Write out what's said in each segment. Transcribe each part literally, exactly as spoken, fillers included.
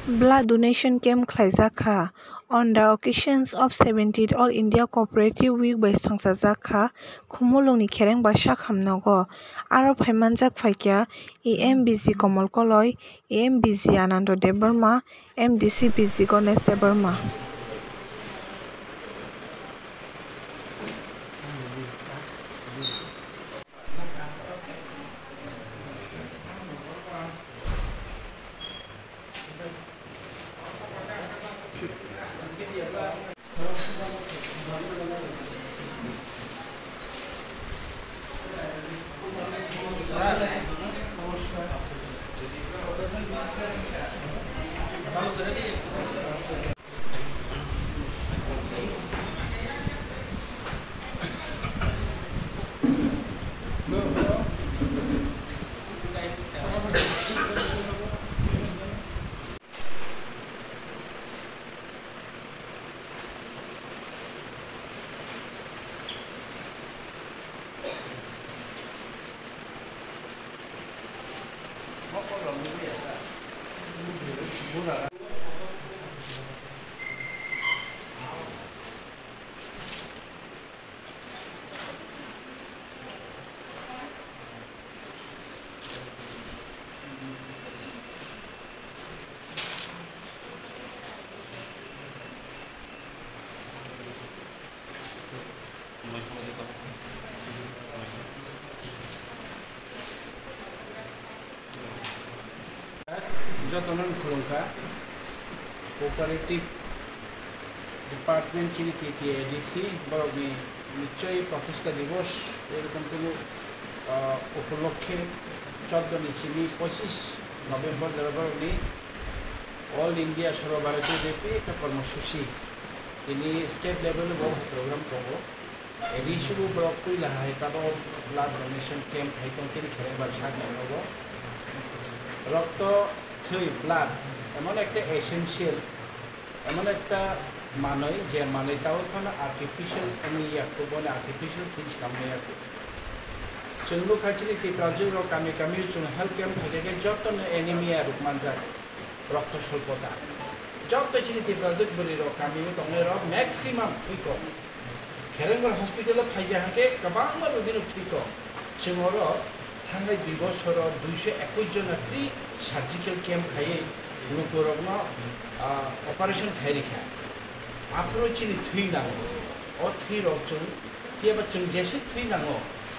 Blood donation camp khlaijak kha. On the occasions of seventeenth All India Cooperative Week bai songchajak kha Khumulwngni Kherengbar sak hamnogo. Aro phaimanjak phaikha E M B G Komol Koloi, E M B G Anando Debbarma, M D C B G Ganesh Debbarma. Jotono khulumkha, cooperative department chini T T A D C borokni nichoi protista divos, erokom kono, ah, upolokkhe choddo ni simi pochis November jora borokni All India Sarva Bharatiya Vyapi ekta kormosuchi tini state level o bo program tongo. Edi subu borok puila hai tabok blood donation camp hai tong tini khereng bar sak nai nogo. Rokto thwi, blood emon ekta essential, emon ekta manwi je manwi tabok phano artificial wngwi ya kho, bono artificial thwi samwi ya kho. Chwng nukha chini Tiprajwk rok kami kami chwng health camp khaikhe jotono anemia rok manjak. Rokto solpota. Joto chini Tiprajwk bwrwi rok kami o tongnai rok maximum thwi kok. Kherengbar hospital o phaikha hwnkhe kwbangma rogino thwi kok. Chwng oro thangnai dui bosoro duiso ekush jona free surgical camp khaiwi lukurokno, ah, operation khai rikha. Aphuru chini thwi nango. O thwi rok chwng, phiyaba chwng jesa thwi nango,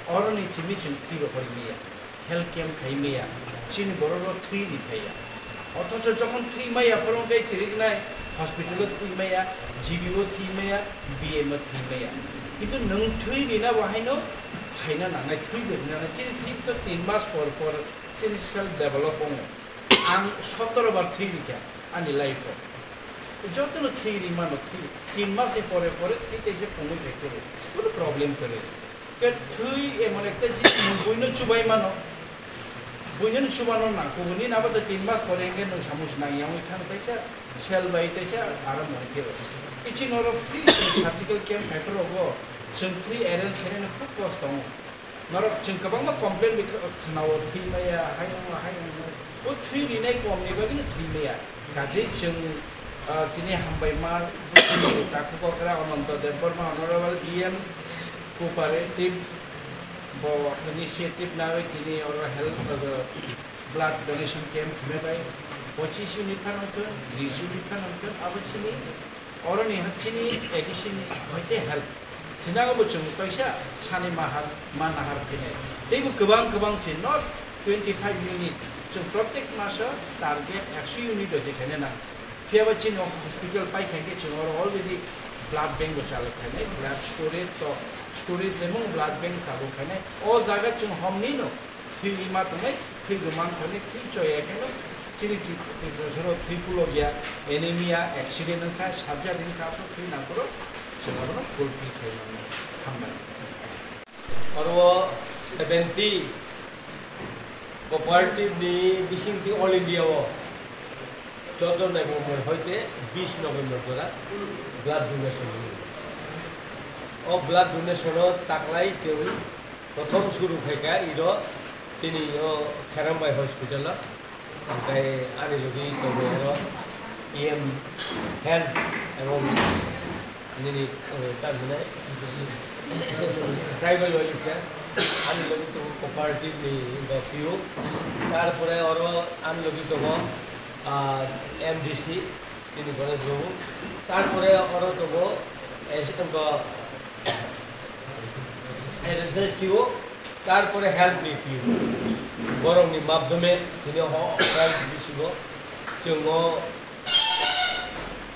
oroni chini chwng thwi rohorwi maya. Health camp khai maya, chini borok rok thwi ri phaiya. Othocho jokhon thwi maya, borok khe chiriknai hospital o thwi maya, G B o thwi maya, B M o thwi maya. Kintu nwng thwi rina bo haino phaina nangnai, thwi bo rina nangnai. Chini thwi to tin mas por por chini self develop wngo. Ang sotoro bar thwi rikha ani life o. Jotono thwi ri mano, thwi. Tin mas ni pore pore thwi teisa pungwi phai phuru. Kono problem kwrwi. Ke thwi emon ekta jinis nwng buino chubai mano. Buino no chubano nang, kubuni nabo to tin mas pore hingke nwng samung se nang yang wngkha, teisa sel bai teisa aram wngkhe. Ichi noro free surgical camp khai phuru rogo chwng thwi arrange khainani khub kosto wngo. Norok chwng kwbangma complain bi kh-, khwnao, thwi maya, hayung, hayung. O thwi rinai kom ni bagwi no thwi maya. Kaje chwng, ah, tini hambai ma, takhuk okra Ananta Debbarma, Honorable E M, cooperative, bo initiative nawi tini oro help, ah, blood donation camp khainai bai. Pochis unit phan wngthun, tris unit phan wngthun, abo chini oroni ha chini A D C ni hoite help. Thinango bo chwng kaisa sani mahar, ma nahar phinai. Teibo kwbang kwbang se, not twenty five unit. Chwng protek maso target ekso unit rok khaina nang. Phiyaba chini hospital pai khaikhe chwng oro already blood bank bo chalok khainai, blood storage to, storage emung blood bank chalok khainai. O jaga chwng homni no thwi ma tongnai, thwi rwman thani, thwi choya kheno chini Tri-, Tripura soro thwi kulokya, anemia, accident wngkha, surgery wngkha, aphuru thwi nangkukgo chwng abono fulfill khlai mano. Hambai. Oro seventy cooperative ni bisingtwi all India o choddo November hoite bis November jora blood donation hwnwi. O blood donation o taklai chwng prothom suru khaikha iro tini o Kherambai hospital o. Hwnkhe ani logi tongo oro E M health abo nini, eh, tamhinai tribal welfare, ani logi tongo cooperative ni P O, tarpore oro ani logi tongo, ah, M D C, Tini college rogo. Tarpore oro tongo, es-, tongo S S C O, tarpore health ni P O. Borokni madhyome tini ho-, health bisingo chwng o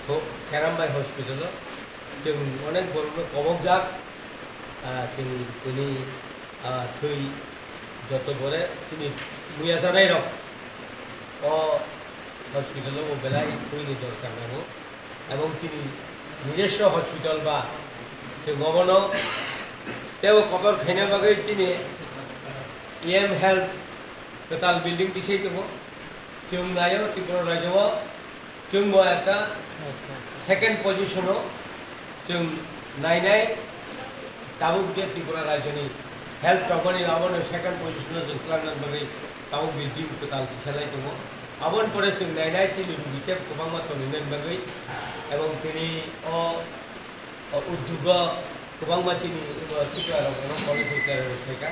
ho-, Kherambai hospital o chwng onek borokno kobokjak, ah, chwng tini, ah, thwi joto pore chini muya chanai rok o hospital o belai thwini dorkar nango, ebong chini nijoswo hospital ba chwng obono teibo kotor khaina bagwi chini E M health kwtal building tisai tongo. Chwng naio Tripura rajyo o, chwngbo ekta second position o chwng nainai, tabuk je Tripura rajyoni health tongmani abono second position o chwng twlangnani bagwi tabuk building kwtal tisalai tongo. Aboni pore chwng nainai chini rugi tei kwbangma tongwinani bagwi, ebong tini o O uddug o kwbangma chini, o, Tripura rok no college ni chera rok phaikha.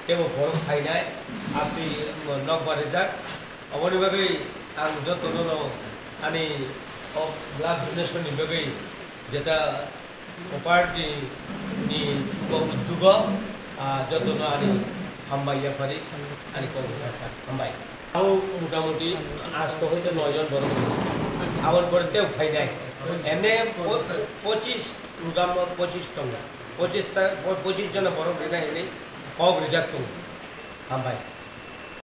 Teibo borok phainai, aphi, o, nokbar rijak. Aboni bagwi ang jotono no ani o blood donation ni bagwi jeta o party ni o uddug o, ah, jotono ani hambai yapari, ani kok hambai. Abo motamuti asto hoite noi jon borok. Aboni pore tei phainai. Emne po-, pochis program o pochis tongo. Pochis ta, po-, pochis jona borok rinai hinwi kok rijak tongo. Hambai.